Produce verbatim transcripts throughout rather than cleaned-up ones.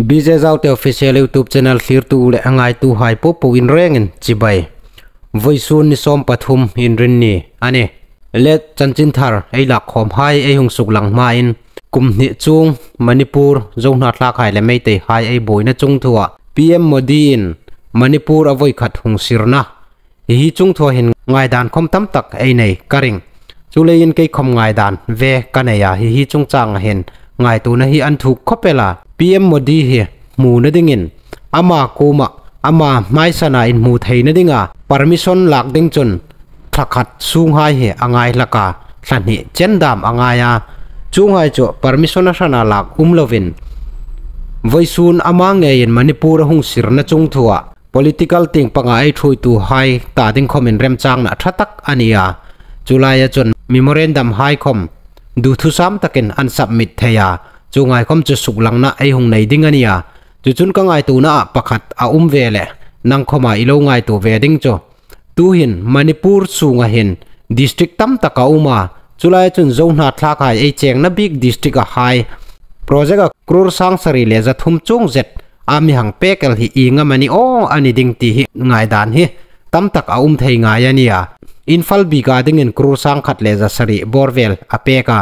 B J Zaute Official YouTube channel thlirtu le a ngaituhai popo in rengin chibai. Voisun ni sawm pathum Inrinni a nih. Le chanchinthar ei lakkhawmhai ei hung suklang hmain, kum hni chuong Manipur Zo hnathlakhai le Meiteihai ei buoina chungthua P M Modi in Manipur a voi khat hung sirna hi hi chungthua hin ngaidan khawm tam tak ei nei ka ring. Chuleiin kei khawm ngaidan ve ka nei a, hi hi chungchanga hin ngaituona hi a thuk khawp el a. P M Modi hi hmuna dingin ama kuoma, ama hmaisana inhmu theina dinga permission lak ding chun thla khat sunghai hi a ngai hlak a, thla hni chen dam a ngai a. Chuonghai chu permission a hrana lak um lovin, voisun ama ngeiin Manipur a hung sirna chungthua political tieng panga ei thuoituhai ta ding khawmin remchangna ṭha tak a ni a. Chu laia chun memorandum hai khawm duthusam takin an submit thei a. Chuonghai khawm chu suklangna ei hung nei ding a ni a. Chu chun ka ngaituona ah pakhat a um ve le, nang khawma i lo ngaituo ve ding chu, tuhin Manipur sunga hin district tam tak a um a. Chu laia chun Zo hnathlakhai ei chengna bik district-a hai project-a crore sang sari le za thum chuong zet a mi hang pek el hi ieng am a ni aw a ni ding ti hi ngaidan hi tam tak a um thei ngai a ni a. Imphal bika dingin crore sang khat le za sari bawr vel a pek a.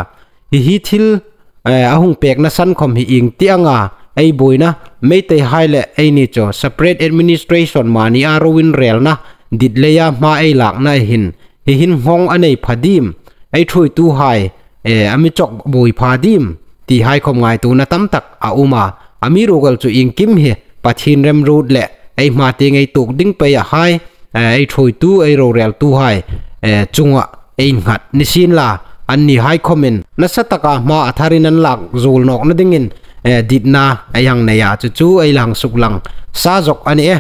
Hi hi thil, eh, a hung pekna san khawm hi ieng ti anga ei buoina, Meiteihai le eini chu separate administration mani a ro inrelna dit leia hma ei lakna hin, hi hin nghawng a nei pha dim, ei thuoituhai, eh, a mi chawk buoi pha dim tihai khawm ngaituona tam tak a um a. Amiruokchu iengkim hi Pathien remruot le ei hma tieng ei tuok ding pei a hai, eh, ei thuoitu, ei roreltuhai, eh, chunga ei nghat ni sien la, annihai khawmin nasa taka hma a tharin an lak zuol nawkna dingin, eh, ditna ei hang nei a, chu chu ei la hang suklang sa zok a ni e.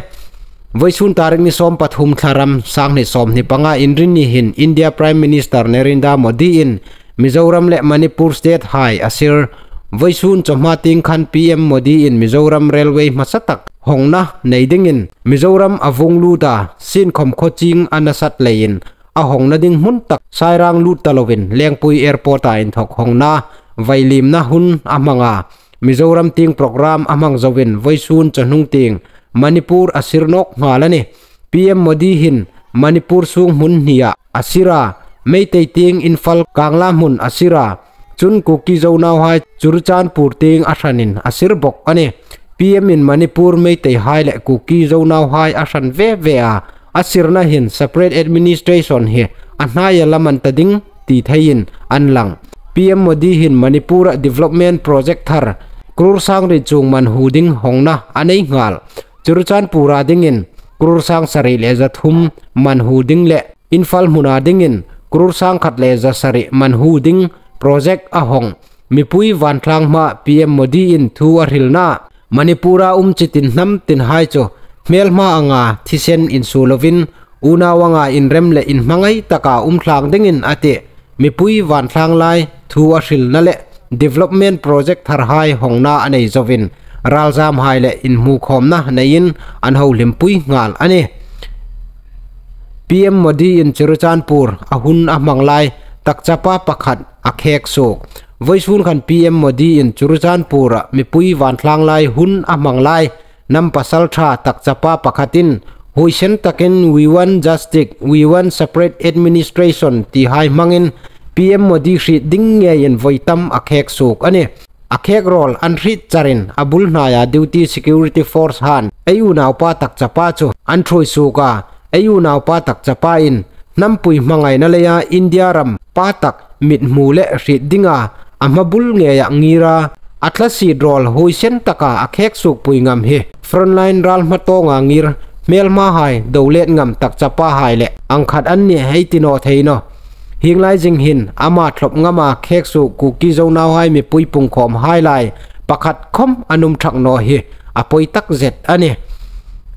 Voisun tarik ni sawm pathum Thlaram, sang hni sawmhni panga Inrinni hin India Prime Minister Narendra Modi in Mizoram le Manipur state hai a sir. Voisun chawhma tieng khan P M Modi in Mizoram railway hmasa tak hawngna nei dingin Mizoram a vung lut a, Sinkhawm khaw ching a nasat leiin a hawngna ding hmun tak Sairang lut ta lovin Lengpui Airport-a inthawk hawngna vailimna hun a hmang a. Mizoram tieng program a hmang zoin voisun chawhnung tieng Manipur a sir nawk nghal a nih. P M Modi hin Manipur sung hmun hnia a sir a, Meitei tieng Imphal Kangla hmun a sir a, chun Kuki Zo nauhai Churachandpur tieng a hranin a sir bawk a nih. P M in Manipur Meiteihai le Kuki Zo nauhai a hran ve ve a, a sirna hin separate administration hi a hnaia lam an ta ding ti theiin an lang. P M Modi hin Manipur-a development project thar crore sang riet chuong man hu ding hawngna a nei nghal. Churachandpur-a dingin crore sang sari le za thum man hu ding le Imphal hmuna dingin crore sang khat le za sari man hu ding project a hawng mipui vantlang hma P M Modi in thu a hrilna, Manipur-a um chitin hnam tinhai chu hmelma anga thisen insuo lovin, unau anga inrem le inhmangai taka um thlang dingin a tih. Mipui vantlang lai thu a hrilna le development project tharhai hawngna a nei zoin, ralzamhai le inhmukhawmna neiin an hohlimpui nghal a nih. P M Modi in Churachandpur-a hun a hmang lai takchapa pakhat a khek suok. Voisun khan P M Modi in Churachandpur-a mipui vantlang lai hun a hmang lai hnam pasalṭha takchapa pakhatin huoisen takin "We want justice, we want separate administration" tihai hmangin P M Modi hriet ding ngeiin voi tam a khek suok a nih. A khek rawl an hriet charin a bul hnaia duty security force han ei unaupa takchapa chu an ṭhuoi suok a, ei unaupa takchapa in hnampui hmangaina leia India ram pa tak mithmu le hriet dinga a hmabul ngeia ngir a, a thlasiet rawl huoisen taka a khek suokpui ngam hi frontline ral hmatawnga ngir hmelmahai do let ngam takchapahai le ang khat an nih ei ti naw thei nawh. Hieng lai zing hin ama thlop ngama khek suok Kuki Zo nauhai mipui pungkhawmhai lai pakhat khawm an um thak naw hi a poi tak zet a nih.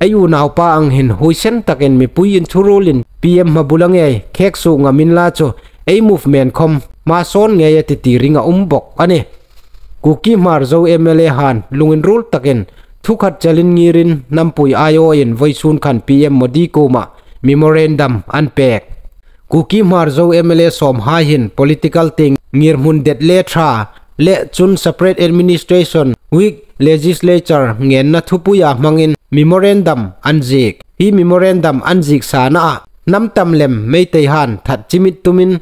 Ei unaupa ang hin huoisen takin mipui inthuruolin P M hmabula ngei khek suok ngam inla chu ei movement khawm hma sawn ngeia titi ring a um bawk a nih. Kuki Hmar Zo M L A han lunginruol takin thu khat chelin ngirin hnampui aiawin voisun khan P M Modi kuoma memorandum an pek. Kuki Hmar Zo M L A sawmhai hin political tieng ngirhmun det le ṭha le chun separate administration weak Legislature ngenna thupuia hmangin memorandum an ziek. Hi memorandum an ziek sana a, hnam tam lem Meitei han that chimit tumin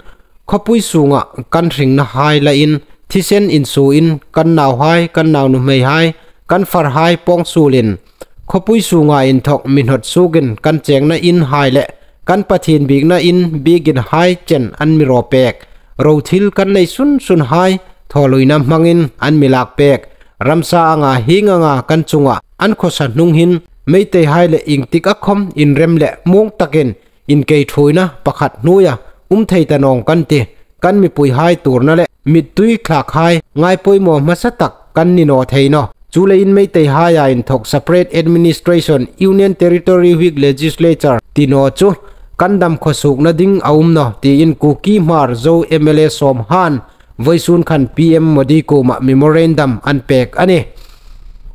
khawpui sunga kan hringna hai lain, thisen insuoin, kan nauhai, kan nau nuhmei hai, kan far hai pawng suolin, khawpui sunga inthawk mi hnawt suokin kan chengna in hai le kan Pathien biekna in biekin hai chen an mi raw pek. Ro thil kan nei sun sun hai thawluina hmangin an mi lak pek. Ramsa anga hieng anga kan chunga an khawsa hnung hin Meitei hai le iengtik a khawm inrem le muong takin inkei thuoina pakhat hnuoia um thei ta nawng kan ti. Kan mipui hai tuorna le mittui thlak hai ngai poimaw hmasa tak kan ni naw thei nawh. Chuleiin Meitei haia inthawk separate administration, Union Territory, Weak Legislature ti naw chu kan dam khawsuokna ding a um nawh, tiin Kuki Hmar Zo M L A sawm han vawisun khan P M Modi kuoma memorandum an pek a nih.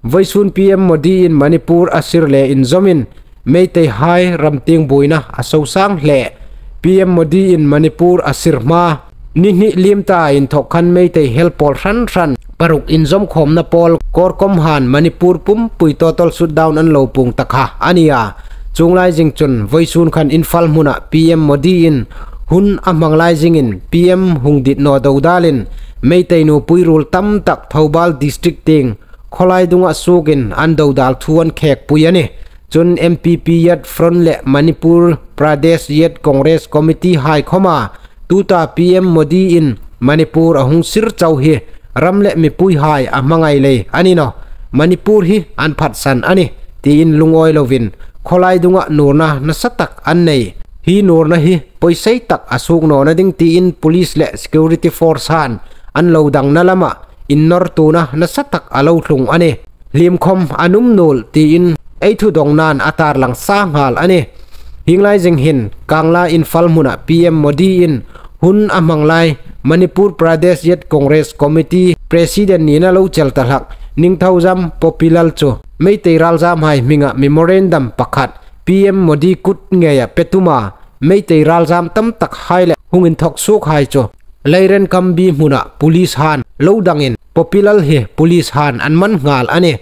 Vawisun P M Modi in Manipur a sir le inzawmin Meitei hai ram tieng buoina a sosang hle. P M Modi in Manipur a sir hma ni hni liem ta inthawk khan Meitei hel pawl hran hran paruk inzawm khawmna pawl CORCOM han Manipur pumpui total shutdown an lo puong ta kha a nih a. Chuong lai zing chun vawisun khan Imphal hmuna P M Modi in hun a hmang lai zingin P M hung dit naw dodalin Meitei nupui ruol tam tak Thoubal district tieng khawlai dunga suokin an dodal thu an khekpui a nih. Chun M P P Youth Front le Manipur Pradesh Youth Congress Committee hai khawma tuta P M Modi in Manipur a hung sir chau hi ram le mipui hai a hmangai lei a ni nawh. Manipur hi an phatsan a nih, tiin lungawi lovin khawlai dunga nuorna nasa tak an nei. Hi nuorna hi poisei tak a suok nawna ding tiin police le security force han an lo dangna lama innortuona nasa tak a lo tlung a nih. Hlim khawm a nuom nuol tiin ei thudongnain a tarlang sa nghal a nih. Hieng lai zing hin Kangla Imphal hmuna P M Modi in hun a hmang lai Manipur Pradesh Youth Congress Committee President nina lo chel ta hlak Ningthoujam Popilal chu Meitei ralzam hai hminga memorandum pakhat P M Modi kut ngeia pe tuma Meitei ralzam tam tak hai le hung inthawk suok hai chu Leirenkambi hmuna police han lo dangin Popilal hi police han an man nghal a nih.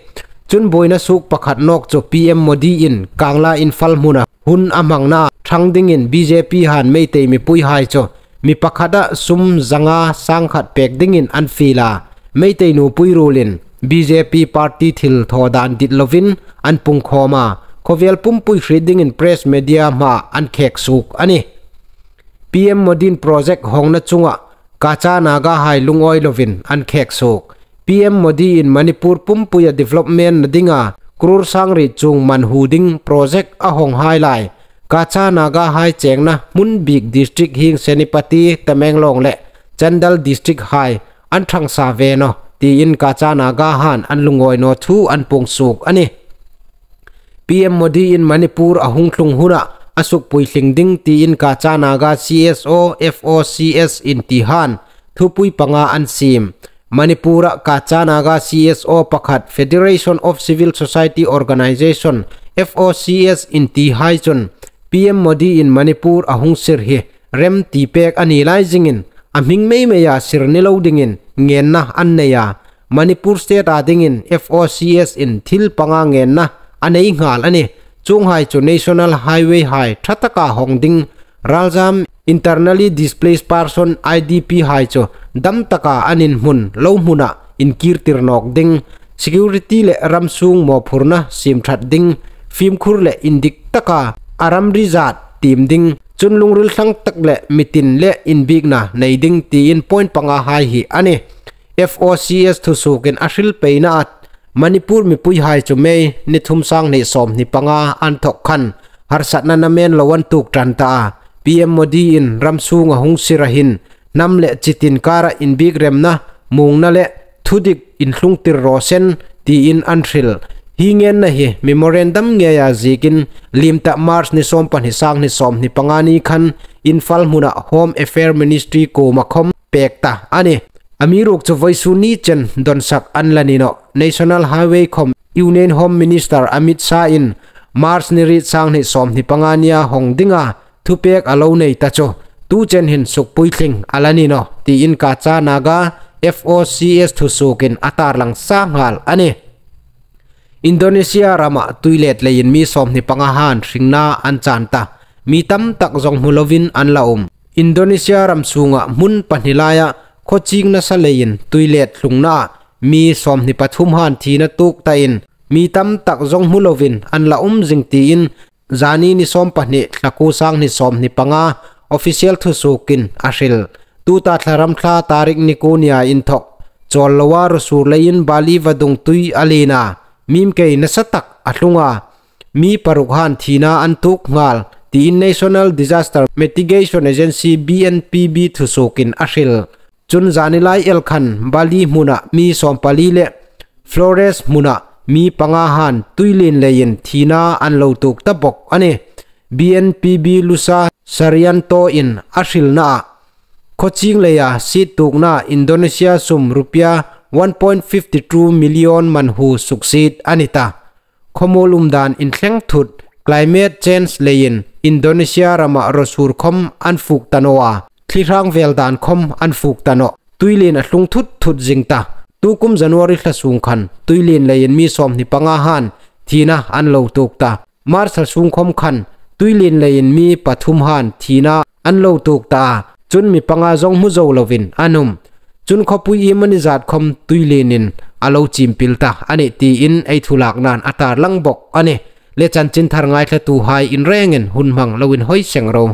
Chun buoina suok pakhat nawk chu P M Modi in Kangla Imphal hmuna hun a hmangna ṭhang dingin B J P han Meitei mipui hai chu mi pakhata sum zanga sang khat pek dingin an fiel a. Meitei nupui ruolin B J P party thil thaw dan dit lovin an pungkhawm a. Khawvel pumpui hriet dingin press media hmaa an khek suok a nih. P M Modi in project hawngna chunga Kacha Naga hai lungawi lovin an khek suok. P M Modi in Manipur pumpuia development na dinga crore sang ri chuong man hu ding project a hawng hai lai Kacha Naga hai chengna hmun bik district hieng Senapati, Tamenglong le Chandel district hai an ṭhang sa ve nawh, tiin Kacha Naga han an lungawi naw thu an puong suok a nih. P M Modi in Manipur a hung tlung huna a suk puitling ding tiin Kacha Naga C S O, F O C S inti han thupui panga an siem. Manipura Kacha Naga C S O pakhat Federation of Civil Society Organization, F O C S inti hai chun P M Modi in Manipur a hung sir hi rem ti pek a ni lai zingin a hming mei meia sir ni lo dingin ngenna an nei a. Manipur state a dingin F O C S in thil panga ngenna a nei nghal a nih. Chuong hai chu National Highway hai ṭha taka hawng ding, ralzam internally displaced person, I D P hai chu dam taka an inhmun lo hmuna inkirtir nawk ding, security le ram sung mawphurna siem ṭhat ding, fimkhur le indik taka a ramri zat tiem ding, chun lungril thlang tak le mitin le inbiekna nei ding tiin point panga hai hi a nih. F O C S thusuokin a hril peina a, Manipur mipui hai chu May ni thum, sanghni sawmhni panga an thawk khan harsatna namen lo an tuok ṭan ta a. P M Modi in ram sunga hung sira hin hnam le chitin kara inbiek remna, muongna le thudik inthlungtir raw se tiin an hril. Hi ngenna hi memorandum ngeia ziekin liem ta March ni sawmpahni, sanghni sawmhni panga ni khan Imphal hmuna Home Affairs Ministry kuoma khawm pek ta a nih. Amiruokchu vawisun ni chen dawnsak an la ni nawh. National Highway khawm Union Home Minister Amit Shah in March ni riet, sanghni sawmhni panga nia hawng dinga thupek a lo nei ta chu tu chen hin suk puitling a la ni nawh tiin Kacha Naga F O C S thusuokin a tarlang sa nghal a nih. Indonesia rama tuilet leiin mi sawmhni panga han hringna an chan ta. Mi tam tak zawng hmu lovin an la um. Indonesia ram sunga hmun pahni laia khawching nasa leiin tuilet hlungna mi sawmhni pathum han thina tuok ta in mi tam tak zawng hmu lovin an la um zing tiin zani ni sawm pahni thla kuo sang hni sawmhni panga official thusuokin a hril. Tuta thla ram thla tarik ni kuo nia inthok chawl loa ruo sur leiin Bali vadung tui a lien a, mi mkei nasa tak a hlung a, mi paruk han thina an tuok nghal tiin National Disaster Mitigation Agency, B N P B, thusuokin a hril. Chun zanilai el khan Bali hmuna mi sawmpali le Flores hmuna mi panga han tuilien leiin thina an lo tuok ta bok a nih. B N P B Lusa Sarianto in a hrilna a, khawching leia siet tuokna Indonesia sum rupia one point fifty two million man hu suksiet a ni ta. Khawmuol um dan inthleng thut, climate change leiin Indonesia rama ruo sur khom an fuk ta naw a, thlihrang vel dan khom an fuk ta naw. Tuilien a hlung thut thut zing ta. Tukum January thla sung khan tuilien leiin mi sawmhni panga han thina an lo tuok ta. March thla sung khom khan tuilien leiin mi pathum han thina an lo tuok ta a. Chun mi panga zawng hmu zo lovin an um. Chun khawpui iemani zat khom tuilienin a lo chimpil ta a nih tiin ei thu laknain a tarlang bok a nih. Le chanchin thar ngaithlatuhai in rengin hun hmang lo inhawi seng ro.